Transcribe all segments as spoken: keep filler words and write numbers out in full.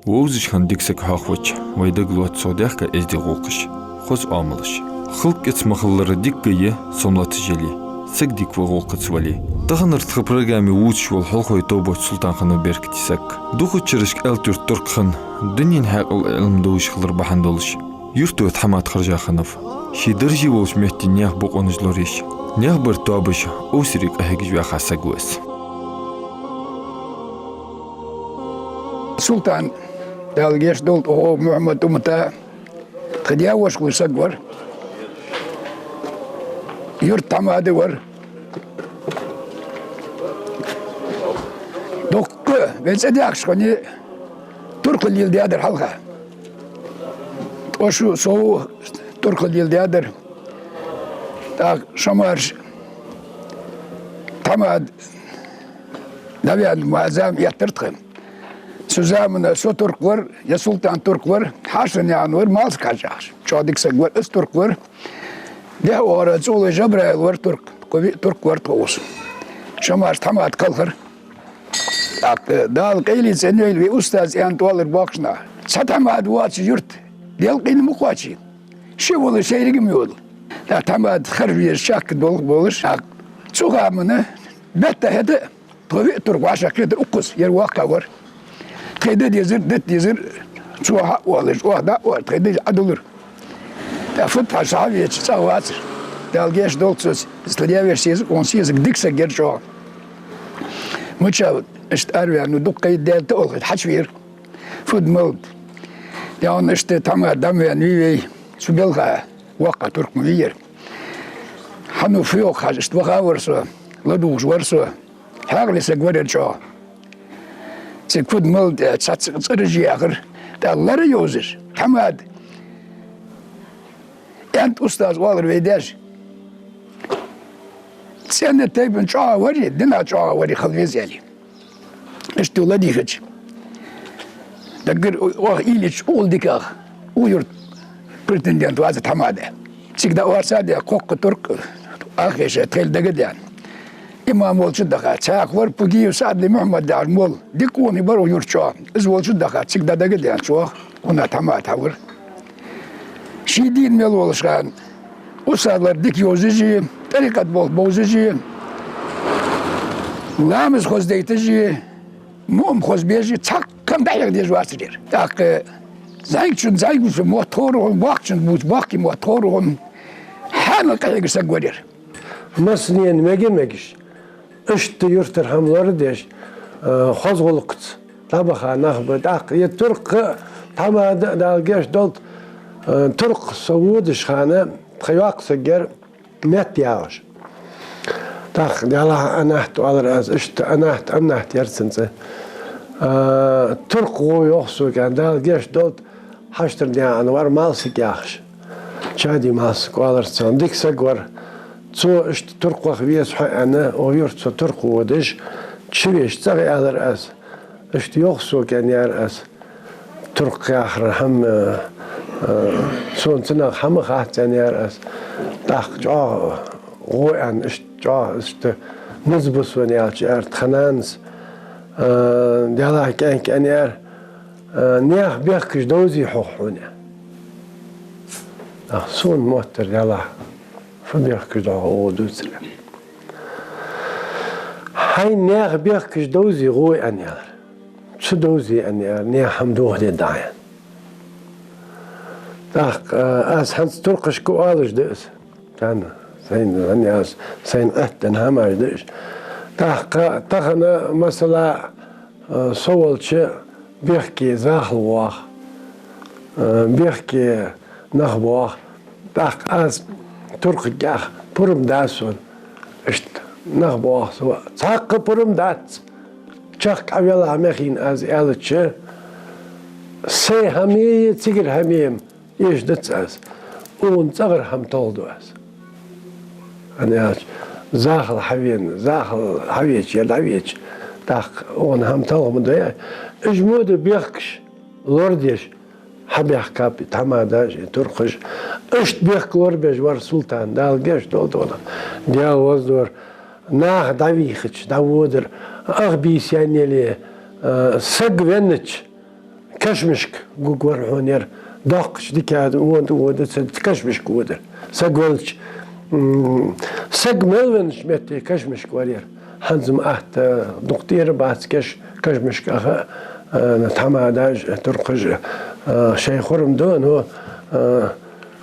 Вовзаш хинна дика саг хьоахавича, вай дагалоац цо даьхка эздий гӀулакхаш, хоза оамалаш. Халкъ кӀац ма хиллара дика я, сомалаташ яле, саг дика ва гӀулакхаца вале. Таханара тха программе вувцаш вола Хьалхой Тобот Султан хиннав беркате саг. Дукхача шерашка Аьлтий-Юрта туркх хинна, дунен хьаькъала Ӏилма довзаш хилар бахьан долаш, юрто тхьамада хержа хиннав. Ший даржий волча метте наьха бокъонаш лораеш, наьха бар тоабаш, овсаре къахьегаш ваьха саг ва из. Султан, Дала гешт долда, тӀехьа Мухьаммад-Умата тха даь-воша хулаш саг вар. Юрта тхьамада вар. Дуккха вай цӀадаьхкача хана туркхал леладаьдар хьалха. Тхо шу, со туркхал леладаьдар. ТӀаккха шо маьрша тхьамада дӀаваьнна ма зама эттар тха. Цу замана со туркх вар, е Султан туркх вар, Хьашан яхаш вар, Малсаг-Хьажа яхаш. ЧӀоагӀа дика саг вар, из туркх вар. Дехьа оагӀора ЦӀолой Жабраил вар туркх, кхо виъ туркх вар тхо укхаза. Шо маьрша тхьамада кхалхар. ТӀаккха Дала къайле цӀенйойла вай устаза аьнна тӀоалар боккхача наха. Цхьа тхьамада воацача юрта делкъийна ма кхоаче. Ши вола шеригам йола. ТӀаккха тхьамада харжа веза чакх долх болаш. ТӀаккха цу замана бетта хӀета тхо виъ туркх вӀашагӀкхетар укхаза, ер воккха вар. Тхоай да дезар, дита дезар, цо хьаоалаш, оаха дӀаоалаш, тхоай да Ӏодулар. ТӀаккха фуд хьажа хьавеча, цӀагӀа вацар. Дала гешт долда цо, тха даь-воша сесаг, он сесаг дика саг яр чӀоагӀа. Мича иштта араваьннав, дукха кхайдаьлта олхет хьачувера. Фуд малад. Яун иштта тхьамада дӀаваьнна вий вай, цу балха воккха туркх ма вий ер. Хьан фу йоах хьажа, иштта ваха вар со, ладувгӀаш вар со. Хьаькъале саг вар ер чӀоагӀа. Цига фуд малад, цхьацца цӀераш яхар, тӀаккха лар йовзаш, тхьамада. КӀаьнк устаза оалар вай даьша. ЦӀена тайпан чӀоагӀа вари, дина чӀоагӀа вари хила веза аьле. Иштта ладийгӀача. Даггара оаха уйла йича, укхул дикагӀа укх юрта претендент вац тхьамада. Цига дӀаоарцадаь кхоккха туркх, ахеша тхел дага а даьнна. Имам волча даха, цхьаькха вар Пугиев СаӀдли Мухьаммад яхаш молла, дика къоне бар укх юрта чӀоагӀа. Из волча даха, цига дӀадага а даьнна чӀоагӀа, хӀана тхьамада хьавар. Ший дийна мел волаш хана, устазлар дика йовзаш а, тӀарикъат болх бовзаш а, ламаз хоза дайташ а, муъм хоза беш а, цхьаккха хӀама дӀахьеха дезаш вацар ер. ТӀаккха зӀамигачун зӀамига бувца мотт ховра хьона, боккхачун бувца боккхий мотт ховра хьона, хьаьнала къахьегаш саг вар ер. Массанена мега-мегаш, иштта юртара хӀама лорадеш, э, хоза гӀулакхаца дӀабаха нах ба. ТӀаккха е туркх а, тхьамада а, Дала гешт долда, э, туркх со водаш хана, тха йоккха саг яр Метта яхаш. ТӀаккха Даьллахьа, Анахьт оалар аз, иштта Анахьт, Анахьт яр цун цӀи. А, туркх гӀо йоах сога, Дала гешт долда, хьаштара даьгӀан вар Малсаг яхаш. Чади Малсаг оалар цунах, дика саг вар. Цо иштта туркх ваха веза хьо аьнна, укх юрта со туркх водаш, чувеча цӀагӀа аьлар аз. Иштта йоах сога аьнна яр аз. Туркх яхар хӀама, э, э, сона цунах хӀама хац аьнна яр аз. ТӀаккха чӀоагӀа гӀо аьнна, иштта чӀоагӀа, иштта низ ба сона аьлча, аьлар тха нанас, э, Даьллахьа, кӀаьнк, аьнна яр, э, наьха бехкаш довзий хьогӀ хьона? ТӀаккха сона моттар, Даьллахьа, фу бехкаш да хьогӀ, гӀо дувцар. Хьайна наьха бехкаш довзий гӀо аьнна, аьлар. Ца довзий аьнна, аьлар, наьха хӀама дохаде дӀа аьнна. ТӀаккха, а, аз хӀанз туркхашка оалаш да из. Тана, сайна, хӀана аз, сайна аьттан хӀамаш да уж. ТӀаккха тахан, масала, а, со волча бехке захал воагӀа, а, бехке нах боагӀа. ТӀаккха аз туркхага йоах, пурам да сона, иштта нах боагӀа со. Цхьаккха пурам дац. Чехка Ӏовелла мехийна аз аьлча, сай хӀамеи цигара хӀамеи эшадац аз. Укхун цӀагӀара хӀама толхаду аз. ХӀана аьлча, захал хьавена, захал хьавеча, е дӀавеча, тӀаккха укхун хӀама талха ма дой. Уж мо да бехкаш лорадеш, хьабехкаб тхьамадаш, туркхаш. Иштта бехк лорабеш вар Султан, Дала гешт долда цунах. Даьла воазур, наха дӀавийхача, дӀаводар, ах бийса яьнна яле, а, саг веннача, Кашамашка гургвар хьона ер. Доккхача дикаца, вон тӀа вода ца, кашамашка водар. Саг велча, м, саг мел веннача метте кашамашка вар ер. ХӀанз-м атта дукха тӀера бац кеш, кашамашка аха, а, тхьамадаш, туркхаш, а, шоай хурам да, но, а,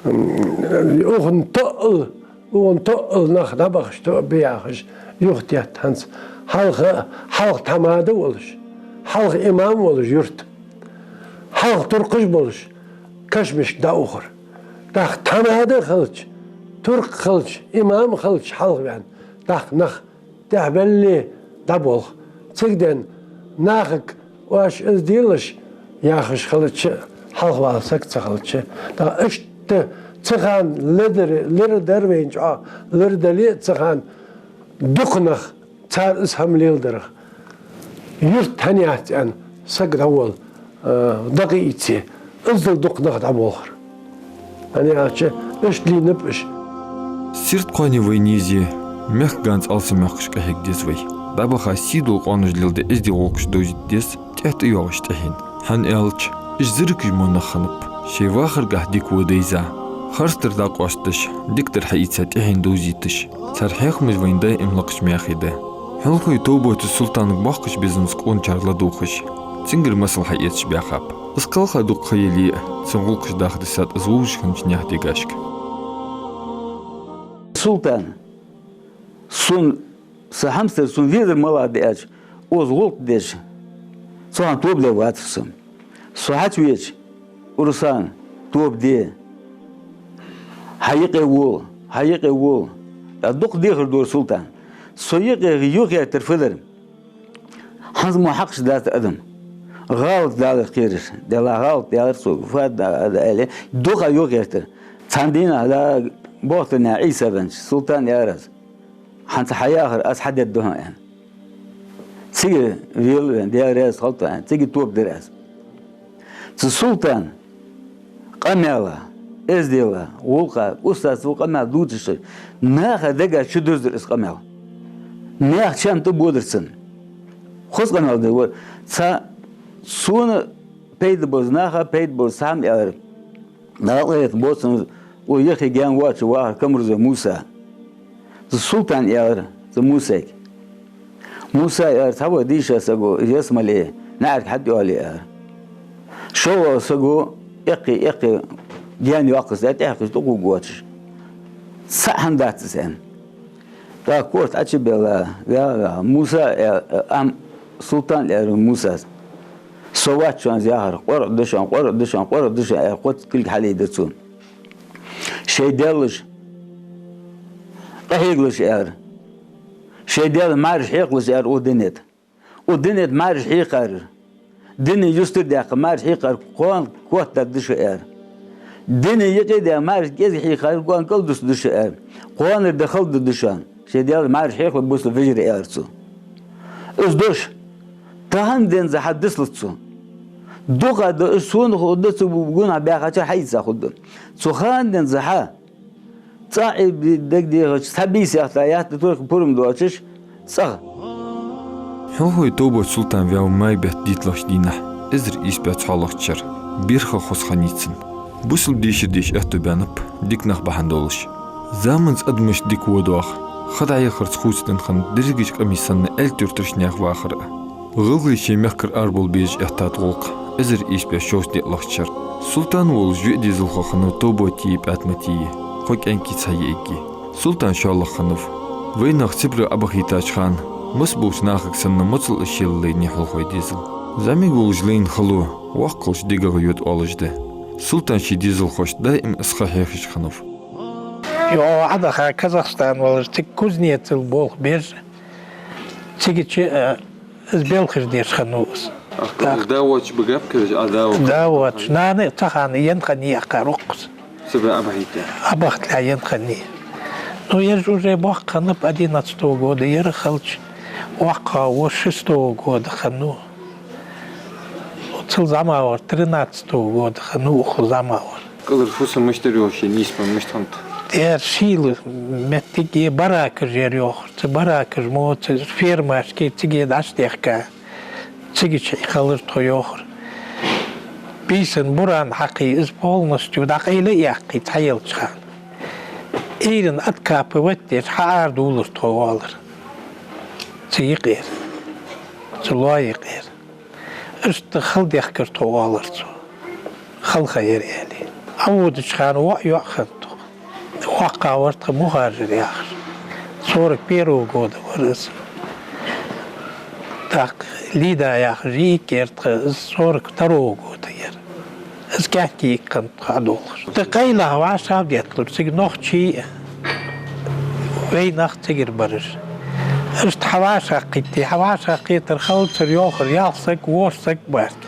м, укхун тоъал, укхун тоъал нах дӀабахаш, тоъал бе яхаш, юхатетта хӀанз. Хьалха, хьалха тхьамада волаш, хьалха имам волаш юрта, хьалха туркхаш болаш, кашамашка дӀаухар. ТӀаккха тхьамада хилча, турк хилча, имам хилча хьалха ваьнна, тӀаккха нах тӀехбелле дӀаболх. Цига денз нахага оаш из делаш яхаш хилча, хьалхавала саг ца хилча. ТӀаккха иштта цу хана ледар-, лирадар вайна чӀоагӀа, лирадале а цу хана дукха нах, цар из хӀама леладарах. Юрт хӀана яц аьнна, саг дӀаволла, а, дакъа ийце, иззал дукха нах дӀаболхар. ХӀана аьлча, иштта лийнаб уж. Сирт кхоане вайна езе, мехка ганз алсамоаккхаш къахьега деза вай. ДӀабаха сий дола къоанаш леладе, эздий гӀулакхаш довзийта деза, тӀехьа тӀайоагӀаш тӀехьен. ХӀана аьлча, уж зиракаш мо нах хиннаб, шоай вахаргахьа дика водайза. Харцдар дӀакъоастадеш, дикадар хьаийца тӀехьен довзийташ. Цар хьехамаш вайна даим лакхача мехе да. Хьалхой Товбатас Султанага боккхача безамца къоначар ладувгӀаш, цунгара масал хьаэцаш баьхаб. Из кхелха дукха ха яле а, цун гӀулакхаш даха дисад из вовзаш хиннача наьха дегашка. Султан, сона са хьамсара, сона везар малагӀа да аьлча, укхаза гӀулакх деш, цу хана тоба даь вацар со. Со хьачувеча, Руслан, тоба де. Хьа юкъе вола, хьа юкъе вола. ТӀаккха дукха дехар дора Султана. Со юкъе юхагӀертар фу дар? ХӀанз мо хьакхаш дац адам. ГӀалат далар кхераш. Делахь гӀалат далар сога. Фу да, да, аьле, дукха юхагӀертар. Цхьан дийнахьа да бохтарна Ӏийса веннача, Султана аьлар аз: «ХӀанз хьаяхар аз хьадергда хьона», — аьнна. Цига велавенна, Даьла раьза хилва тхона, аьнна, цига тоба дир аз. Цу Султана къамаьла, эздела, гӀулакха, устаза цу къамаьл дувцаш, наха дегаш чудерзар из къамаьл. Наьха чам тӀабодар цунна. Хоза къамаьл дир вар. Цхьа сона пайда боз, наха пайда боз цхьа хӀама аьлар. Дала къахетам болба цунна, укх яхе гаьна воацача вахар Камарзой Муса. Цу Султана аьлар цу Мусайга: «Муса, — аьлар, — цхьавола дийша саго ялсмале наӀарга хьатӀайоалае», — аьлар. ШоллагӀа саго эккхий-эккхий гаьна йоаккхаш, тӀехьакхаш тӀакхувргва воацаш. Цхьа хӀама дац из, аьнна. ТӀаккха корта Ӏочубелла, ваьгӀа, ваьгӀа. «Муса, — аьлар, — ам, Султан, — аьлар Мусас, — со вац шоана яхар, къоркъа да шоана, къоркъа да шоана, къоркъа да шоана», — аьлар, кхозза кулг хьалайдир цо. «Шоай даьлаша къахьегалаш, — аьлар, — шоай даьлаша маьрша хьекхалаш, — аьлар, — укх дунен тӀа. Укх дунен тӀа маьрша хьекхар, дунен юстардаьккха маьрша хьекхар кхоана котдаргда шо, — аьлар. — Дунен юкъе даь маьрша кӀезига хьекхар кхоана кӀалдусаргда шо, — аьлар. — Кхоанара да хала да шоана. Шоай даьлаша маьрша хьекхалаш, бусалба вежарий», — аьлар цо. Из дош тахан денз хьа дицлац цо. Дукха да, из сона хургда, цу гонахьа баьхача хьаийца хургда. Цу хана денз хьа цӀагӀа дагадехача, цхьа бийса яхта, ятта туркхий пурам доацаш, цӀагӀа. Хьалхой Товбат Султан ваьв май бетта дийтталагӀча дийнахьа, эзар ийс бӀаь цхьоалагӀча шера, берхӀа хоза ха нийсцан. Бусалба дешар деша аьттув баьннаб дика нах бахьан долаш. Заманца адамаш дика водоагӀа, ха дӀаяхарца хувцаденна хиннад дерригача къамий санна аьлтуьртараш наьха вахар а. ГӀалгӀай шоай мехкара арабовла безаш аьттад гӀулакх эзар ийс бӀаь шовзткъеи диълагӀча шера. Султан волаш виъ дезалхо хиннав Товбатеи ПӀаьтаматеи, кхо кӀаьнки цхьа йиӀиги. Султан шоллагӀа хиннав. Вайнах Сибре Ӏобахийтача хана масса болча нахага санна моцал а шелалайнай хьалхой дезал. ЗӀамига волаш лайна хало воккхагӀча дегагӀа йода оалаш да. Султан ший дезалхошта даим из ха хьехаш хиннав. Йо, Ӏабаха Казахстан валар, цига кузнецал болх беш, цига чи, э, из белхаш деш хиннав из. Ах, так. Да воацаш багаб кирж, а да воацаш. Да воацаш. Нана цу хана енна хиннай аккха роккхус. Сибре Ӏобахийта. Ӏобахийта енна хиннай. Ну, ераш уже боккха хиннаб, одиннадцатого года, ер хилча, воккхагӀа вола шестого года хиннав. Цул зӀамагӀвар тринадцатого года хиннав, укхул зӀамагӀвар. КӀалхара фусам мишта дар йоах ший нийсбенна, мишта хиннад? Ер шийла моттиг, баракаш яр йоахар. Цу баракаш мо, цу фермашка, цига дӀачудехка. Цига чу хилар тхо йоахар. Бийсан буран хьакхе, из полностью дӀакъайла а яьккхе, цхьайолча хана, Ӏуйрийна откапывать деш, хьаарадовлар тхо, оалар. Цу юкъера, цу лоа юкъера. Иштта хала дехкар тхо, оалар цо. Хала ха яр, аьле. Ӏоводача хана воӀ-йоӀ хиннад тхо. ВоккхагӀа вар тха Мухажир яхаш. Сорок первого года вар из. ТӀаккха Лида яхаш йиӀиг яр тха, из сорок второго года яр. Из кӀаьнк йиӀиг хиннад тха Ӏодолхаш. Тха къайлах вӀашагӀбетталур цига нохчий, вай нах цигара бараш. Иштта хьавӀашагӀкхийтте, хьавӀашагӀкхетар халцар, йохар, ялх саг, ворхӀ саг баьрг.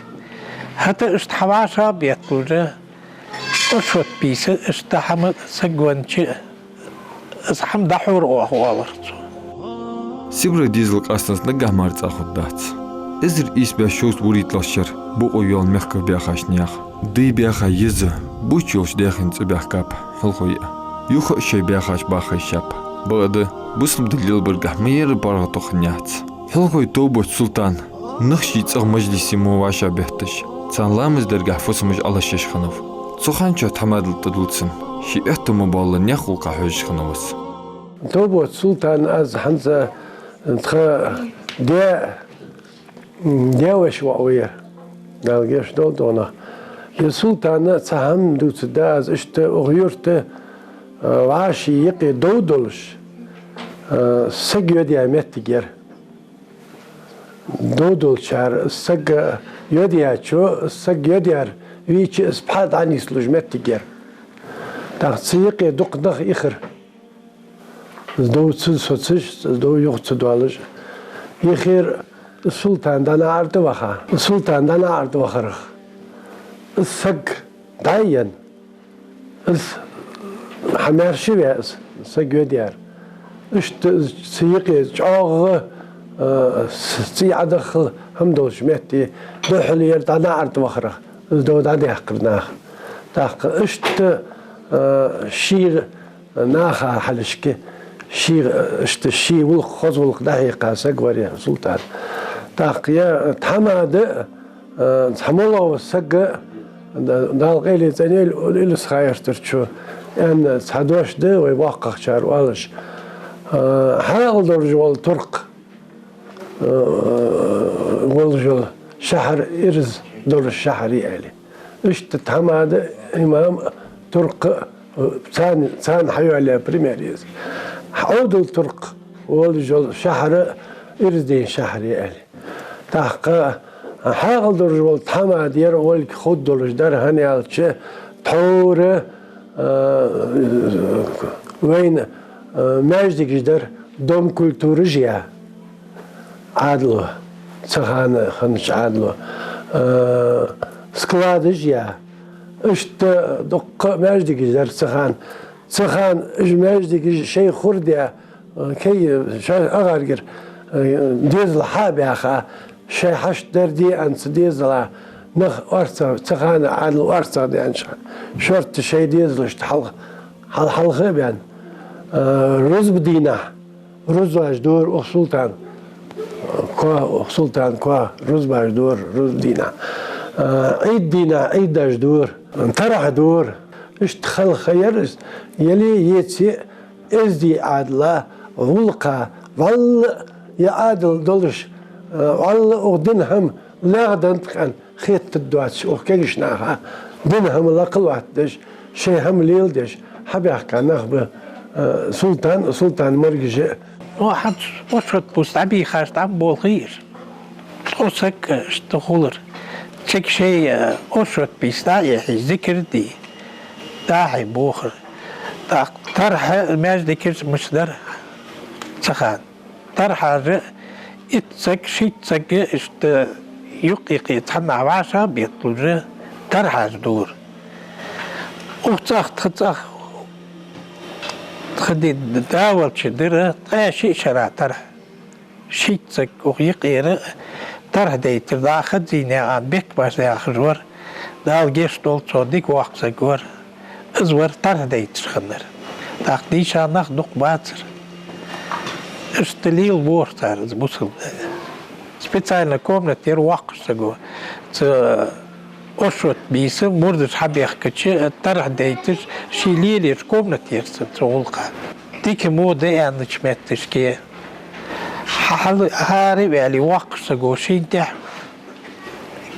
ХӀаьта иштта хьавӀашагӀбетталура, оршот бийса, иштта хӀама саг веннача, из хӀама дӀахьор оаха, оалар цо. Сибре дезал къастанза наггахьа мара цӀа хургдац. Эзар ийс бӀаь шовзткъа вурийтталагӀча шера бокъо йола мехках баьхача наьха дай баьха еза, бувцаш йолча даьхен цӀи баьхкаб Хьалхой а. Юха а шоай баьхача баха хайшаб. Бакъда, бусалба ди лелабаргахьа ма ерра паргӀато хиннаяц. Хьалхой Товбоч Султан нах ший цӀагӀа мажлисе мо вӀашагӀбетташ, царна ламаз даргахьа фусамаш Ӏалашъеш хиннав. Цу хана чухь тхьамадал тӀадувцаш, ший аьттув ма боаллара наьха гӀулакха хьожаш хиннав из. Товбоч Султан, аз хӀанз тха даь, м, даь-воша воӀ ва ер. Дала гешт долда цунах. Ер Султана цхьа хӀама дувцаргда аз, иштта укх юрта, а, вӀаший юкъе дов долаш, а, саг йодаь моттиг яр. Дов долчар саг йодаьчо, саг йодаьр вийча, из пхьа дӀанийслуш моттиг яр. ТӀаккха цу юкъе дукха нах ихар. Из дов ца соцаш, из дов юха ца доалаш. Ихар Султан дӀанаӀарга тӀаваха. Султан дӀанаӀарга тӀавахарах, из саг дӀа а енна, из хьамаьрша ваь, из саг йодаьр. Иштта цу юкъе чӀоагӀа, а, с-, цӀий Ӏодаххал хӀама долча метте духьале яр дӀанаӀарга тӀавахарах, из дов дӀадаьккхар наха. ТӀаккха иштта, а, ший наха хьалхашка, ший, иштта ший гӀулакх, хоза гӀулакх дӀахьекха саг вар ер Султан. ТӀаккха ер тхьамада, а, цхьа моллагӀа саг, да-, Дала къайле цӀенйойла, Илисха-Юртарчо аьнна цхьа дош да вай боккхагӀчар оалаш. А, хьаькъал долаш вола туркх, а, волаш йола шахьар ираз долаш шахьар я, аьле. Иштта тхьамада, имам, туркх, царна, царна хьайоалаяь пример я из. Ӏовдал туркх волаш йола шахьар ираз дийна шахьар я, аьле. ТӀаккха хьаькъал долаш вола тхьамада ер волга ховргдолаш дар, хӀана аьлча тхьовра, а, вайна, а, маьждигаш дар, дом культураш я Ӏаьдало, цу хана хиннача Ӏаьдало, а, складаш я. Иштта дуккха маьждигаш дар цу хана. Цу хана уж маьждигаш шоай хургдаь, а, кхы а шоай агӀаргара, а, дезал хьа а баьха, шоай хьашт дар де аьнна цу дезала нах орцагӀ, цу хана Ӏаьдало орцагӀдаьннача шортта шоай дезалашта хьал-, хьал-, хьалха а баьнна, а, рузба дийнахьа рузбаш дора укх Султана коа, укх Султана коа рузбаш дора рузба дийнахьа. А, Ӏийд дийнахьа Ӏийдаш дора, тархьа дора. Иштта хала ха яр из, яле а, еце а, эздий Ӏаьдала гӀулакха, вӀалла а ер Ӏаьдал долаш, а, вӀалла а укх дина хӀама лаьгӀдант къаьна хетаргдоацаш, укх кегийча наха дина хӀама лакха лоаттадеш, шоай хӀама леладеш хьабаьхка нах ба, а, Султан, Султана маргаш а. Ну, хӀанз оршот бус дӀабийхаш, дӀа ма болхий уж. Цхьа саг, а, иштта хулар. Цига шоай, а, оршот бийса дӀа а яхье, зикар а де, дӀа-хьа бохар. ТӀаккха тархьа маьждигаш мишта дар цу хана. Тархьаш итт саг, шийтта саг иштта юкъ-юкъе цхьаннахьа вӀашагӀбетталуш тархьаш дора. Укх цӀагӀа, тха цӀагӀа, тха ди давалча дира ткъаь шиъ шера тархьа. Шийтта саг укх юкъера тархьа дайтар, дӀа Хадзийнаькъан Бекмарс яхаш вар, Дала гешт долда цунна, дика воккха саг вар. Из вар тархьа дайташ хиннар. ТӀаккха дийша нах дукха бацар. Иштта лелабора цар из бусалба. Специальни комната яр воккхача саго. Цу Ош отта бийса, мурдаш хьабехкача, тархьа дайташ, ший лелаеш комната яр цун цу гӀулакха. Дика мода аьннача метташка, хьал-, хӀара а ваьле, воккхача саго шийна тӀехьа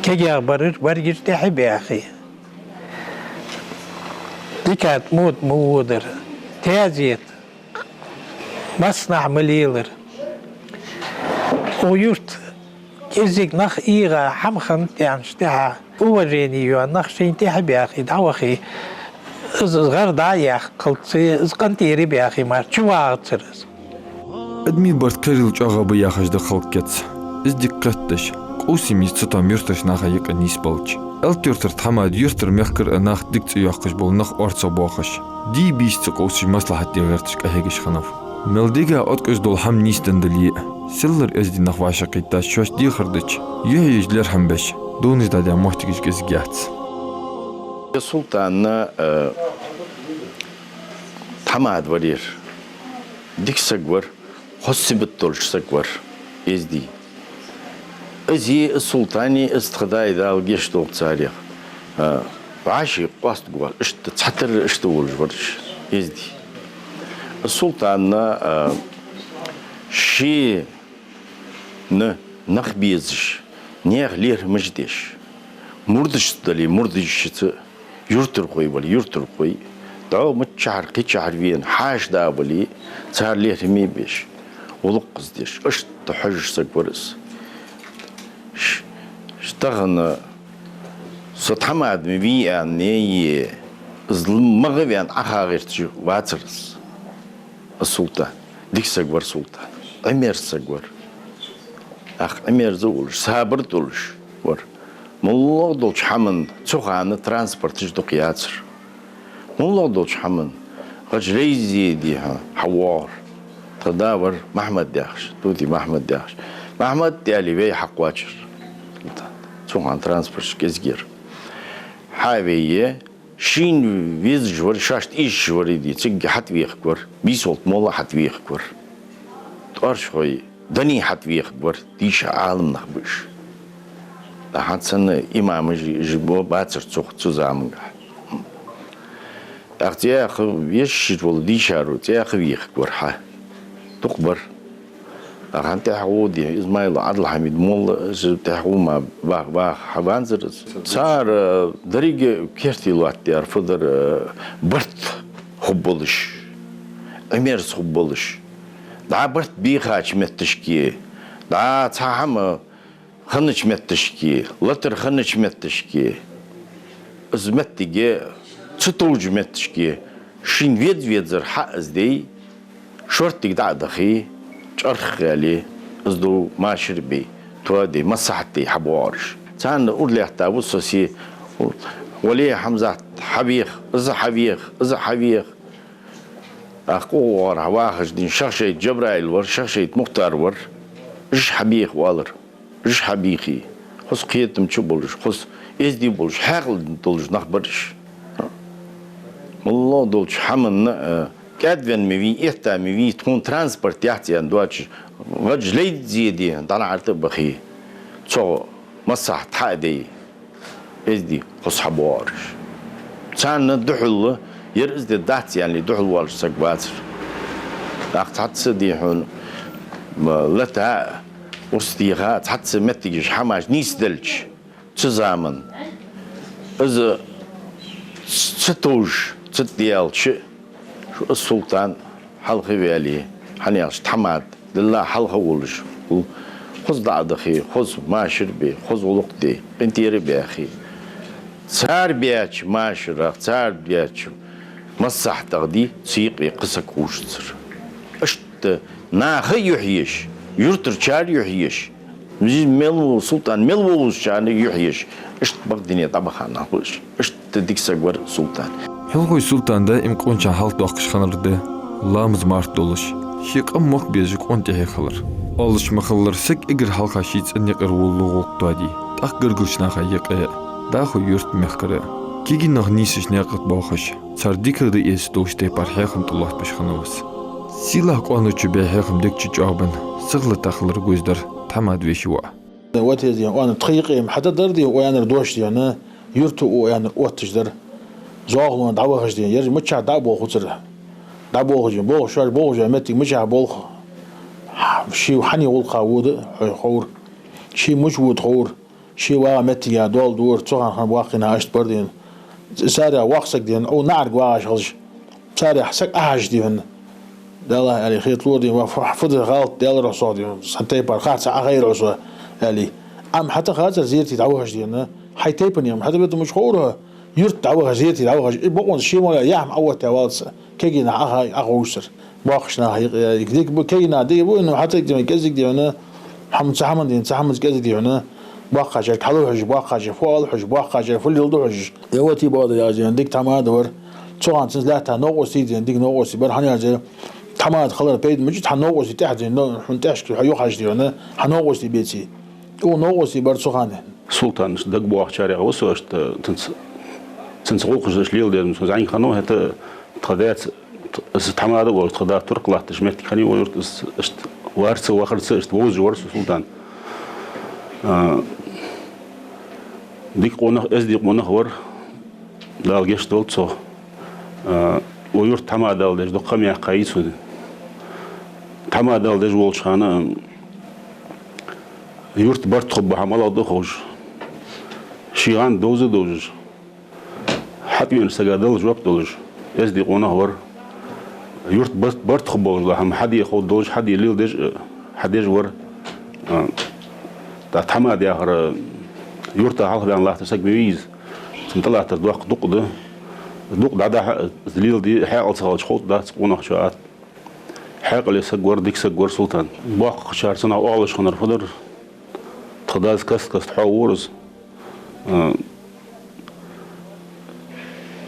кегий бараш, баргаш тӀехьа баьхе. ДикагӀа мода ма водар, таьзета массанахьа ма лелар. Укх юрта кӀезига нах ийгӀа хӀама хиннад аьнначул тӀехьагӀа, уважени йола нах шийна тӀехьа баьхе, дӀавахе, из, из гӀар дӀа а яьккхалца, из къинтӀера баьхе мара чувагӀацар из. Адамий барт кхерийла чӀоагӀа ба яхаш да халкъ кеца. Из дика кхетадеш, къовсам еза цу тайпара юртарча наха юкъе нийсбелча. Элта-Юртара тхьамада юртара-мехкара а нах дика цӀи йоаккхаш бола нах орцагӀа боахаш, дий бийса ца къовсаш маслахьат де гӀерташ къахьегаш хиннав. Мел дика, откъуьз дола хӀама нийсденна дале а, селлара эздий нах вӀашагӀкхийттача, шоашта дехар дича, юхье еш лерхӀам беш, дувнаш дӀадаь моттигаш кӀезига яц. Султан, э, тхьамада вар ер. Дика саг вар, хоза сибат долаш саг вар эздий. Из а, из Султан а, из тха даь-да, Дала гешт долда царех, а, вӀаший къоастаргвоацаш, иштта цхьатарра иштта волаш вар уж эздий. Из Султан, а, шийна нах безаш, наьха лерхӀамаш деш, мурдашца дале, мурдашца, юртархой вале, юртархой, дӀо миччахьара, кхычахьара вена, хьаьша да вале, цар лерхӀаме беш, гӀулакх деш, иштта хьожаш саг вар из. Ш-, ш-, тахан со тхьамада ма вий аьнна, е, из ма гӀа ваьнна Ӏаха гӀерташ вацар из. Султан. Дика саг вар Султан. Ӏимерза саг вар. ТӀаккха Ӏимерза волаш, сабар долаш вар. МоллагӀа долча хӀаман цу хана транспорташ дукха яцар. МоллагӀа долча хӀаман гӀаж лайзе дий хьона хьавоагӀар. Тха да вар Махьмад яхаш, Тути Махьмад яхаш. Махьмад аьле вай хьакхоачар. Цу хана транспорташ кӀезига яр. Хьавайе, шийна везаш вар, шоашта эшаш вар, иди, цига хьатӀавехаргвар, бийсолта молла хьатӀавехаргвар. ТӀоаршхой дани хьатӀавехаргвар, дийша Ӏаламнах ба уж. ТӀаккха хӀанз санна имамаш жи-, жи бо-, бацар цу, цу замангахь. ТӀаккха цӀаьхха вешаш вола дийшаро цӀаьхха вехаргвар хьа. Дукха бар. ТӀаккха хӀанз тӀехьагӀо дий, Измайло Ӏадалхьамид молла, из тӀехьагӀо ма вах-, ваха хьаванзар из. Цар, э, деррига керте лоаттадаьр, фу дар, э, барт хургболаш, Ӏимерза хургболаш. ДӀа барт бийхача метташка, дӀа цхьа хӀама хиннача метташка, латар хиннача метташка, из моттиг ца товжача метташка, шийна веза-везар хьа из дий, шорттига дӀа а дахе, чӀарх а гӀеле, из дов машар бе, тоаде, массахьат де хьабоагӀараш. Царна ура лаьтта ва со се, вале, Хьамзат, хьавеха, из хьавеха, из хьавеха. ТӀаккха укхазара хьавахаш дий, Шахшайт Джабраил вар, Шахшайт Мухтар вар, уж хьабеха оалар. Уж хьабийхе, хоза кхетам чу болаш, хоза эздий болаш, хьаькъал долаш нах бар уж. МоллагӀа долча хӀаманна, э, кӀаьдвенна ма вий, этта ма вий, тхона транспорт яц аьнна доацаш, гӀаж лайзе дий хьона дӀанагӀарта а бахе, цо массахьат хьа а дайе, эздий хоза хьабоагӀараш. Царна духьала, ер из де дац аьнна, духьала воалаш саг вацар. ТӀаккха цхьацца дий хьона, м, лата а, урс деха а, цхьацца моттигаш, хӀамаш нийсделча, цу заман из ц-, ца товжаш, ца даьлча, шу из Султан хьалха а ваьле, хьан яхаш тхьамада, Далла хьалха а волаш, хоза дӀа а дахе, хоза машар бе, хоза гӀулакх де, къинтӀера а баьхе. Цар баьча машарах, цар баьча массахьатах дий, цу юкъе кхы саг ховшацар. Иштта наха а юхьеш, юртарчар а юхьеш, мел во Султан, мел вовзачарна а юхьеш, иштта бакъдине дӀабаха нах ба уж. Иштта дика саг вар Султан. Хьилхой Султана даим къоначарна хьалхадоаккхаш хиннар да ламаз-марха долаш, ший къам-мохк безаш къона тӀехье хилар. Оалаш ма хиллара, саг эггара хьалха ший цӀен юкъера волалу гӀулакх тоаде, тӀаккха гаргарча наха юкъе а, дӀахо юрта-мехкара а. Кегий нах нийсача наькъа тӀа боахаш, цар дикагӀа да эца долча тайпара хьехам тӀалоаттабеш хиннав из. Сийлахьа къоаначо баь хьехам дег чу чӀоагӀбенна, сахилатагӀа хилар гуш дар тхьамада веший воӀа. Вот из дий хьона, тха юкъе-м хьатӀадар дий хьона, укх аьннар дош дий хьона, Юрта укх аьннар отташ дар. ЗоагӀа ловна дӀавахаш ден, ер мичахьа дӀа а болхуцар. ДӀаболхаш ден, болх шоаш, болхаш а моттиг мичахьа болх. Ший хьанна гӀулакха вода ховра. Ший мича вода ховра. Ший вагӀа моттиг я доал дора, цу хана хана боккхий нах иштта бар ден. Царех воккха саг ден, укх наӀарга вагӀаш хилча. Царех саг Ӏохьажа ден. Далла аьле, хеталора ден, ва фу-, фу да гӀалат даьлар сох ден, сан тайпара хац, Ӏохайра со, аьле. Амма хӀаьта хацар зерате дӀавахаш ден, хьай тайпан ям, хӀаьта бетта мича ховра, юрта дӀавахаш, зерате дӀавахаш, и бокъонца ший мара яхь-м Ӏоотта валац, кегий нах Ӏоха-, Ӏоховшар. Боккхийча наха юкъе, дика ба, кегий наха дика ба, ну, хӀаьта дика, кӀезига ден, хӀама ца хӀама ден, ца хӀама кӀезига ден, боккхагӀчарга хьалу хьожаш, боккхагӀчар фу оал хьожаш, боккхагӀчар фу леладу хьожаш. Э, вот и бада язден, дика тхьамада вар. Цу хана цунца лаьтта новкъостий ден, дика новкъостий бар, хӀана аьлча, тхьамада хилар пайда мича, хьа новкъостий тӀехьа ден, но хьона тӀехьашка хьо юхьаш ден, хьа новкъостий беций. Укх новкъостий бар цу хана. Султан, иштта дагабоахачарех ва со, иштта цунца, цунца гӀулакхаш иштта леладер, со зӀамига хиннав, хӀаьта тха даьца, из тхьамада волаш, тха да туркх латташ моттиг хиннай укх юрта, из иштта варца, вахарца, иштта вовзаш вар со, Султан. А, дика къонах, эздий къонах вар, Дала гешт долда цох. А, укх юрта тхьамадала деш дукха ха ма яьккхай цо. Тхьамадала деш волча хана, юрта барт хургба хӀама малагӀа да ховш, ший гӀанд довза довзаш, хьатӀавенача сага дала жоп долаш, эздий къонах вар. Юрта барт, барт хургболаш дола хӀама хьаде ховш долаш, хьаде леладеш, э, хьадеш вар. А, тӀа тхьамада яхар, юрта хьалхаваьнна латтар саг ма вий из. Цунна тӀалаттар доккха дукъ да. Дукъ дӀадахьа, леладе, хьаькъал ца хилча, ховц дац къонахчоа атта. Хьаькъале саг вар, дика саг вар Султан. БоккхагӀчар цунах оалаш хиннар фу дар? Тха дас каст-каста хьоавора из. А,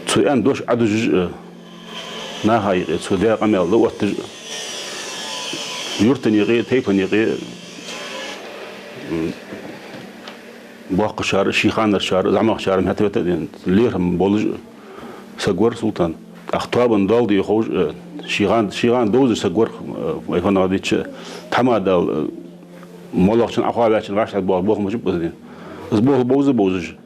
цо аьнна дош Ӏодужаш а, наха юкъе цо даь къамаьл дӀаотташ а, юртан юкъе, тайпан юкъе, м, боккхагӀчар, ший ханарчар, зӀамагӀчар хӀаьта-вета а ден, лерхӀам болаш а саг вар Султан. ТӀаккха тоабан доал де ховш а, ший гӀанд, ший гӀанд довзаш саг вар, э, вай фанагӀа дича, тхьамадала, э, моллагӀчун, Ӏохоаваьчун вӀаштӀехьа боагӀа болх ма бий из ден. Из болх бовза бовзаш,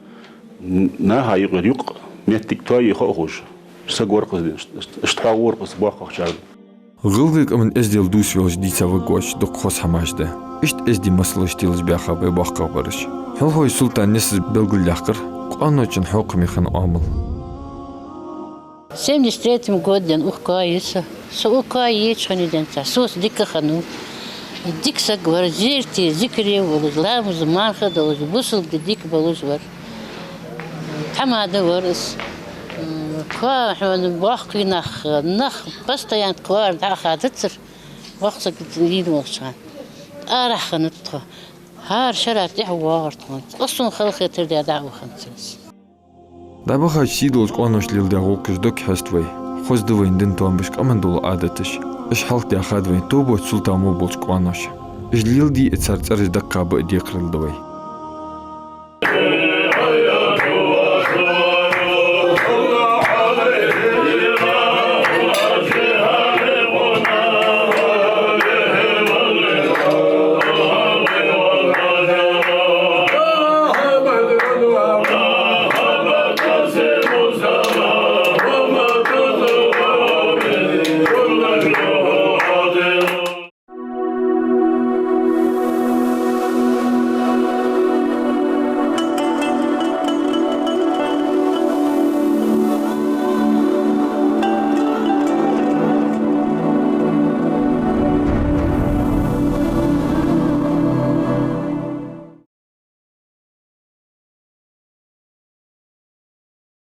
н-, наха юкъера юкъ моттиг тоае ховш саг вар из ден. Иштта хьоавора из боккхагӀчарга. ГӀалгӀай къаман эздел дувца йолаш дийца варгвоацаш дукха хоза хӀамаш да. Иштта эздий масалаш телаш баьха ба вай боккхагӀбараш. Хьалхой Султана Несаз белгалъяьккхар къоаночун хьокхаме хинна оамал. Семьдесят третьем году ден укх коа я со. Со укх коа еча хана ден цхьа, со дика хиннав. Дика саг вар, зерате, зикаре волаш, ламаза марха долаш, бусалба дика болаш вар. Тхьамада вар из. М, коа хьона боккхий нах, нах постоянно коара дӀа а хадацар, воккха саг дийна волча хана. Арахьа хиннад тхо. ХӀара шера тӀехьа воагӀар тхона. Къа сона халахетар даь дӀа а ваханзар из. ДӀабахача сий долча къоаноша леладаь гӀулакхаш дог хьест вай. Хоза да вайна дина тоам беш къаман дола Ӏадаташ. Уж хьалхадаь хад вайна тобоца Султана во болча къоаноша. Уж леладе а, цар цӀераш даккха ба а декхарийла да вай.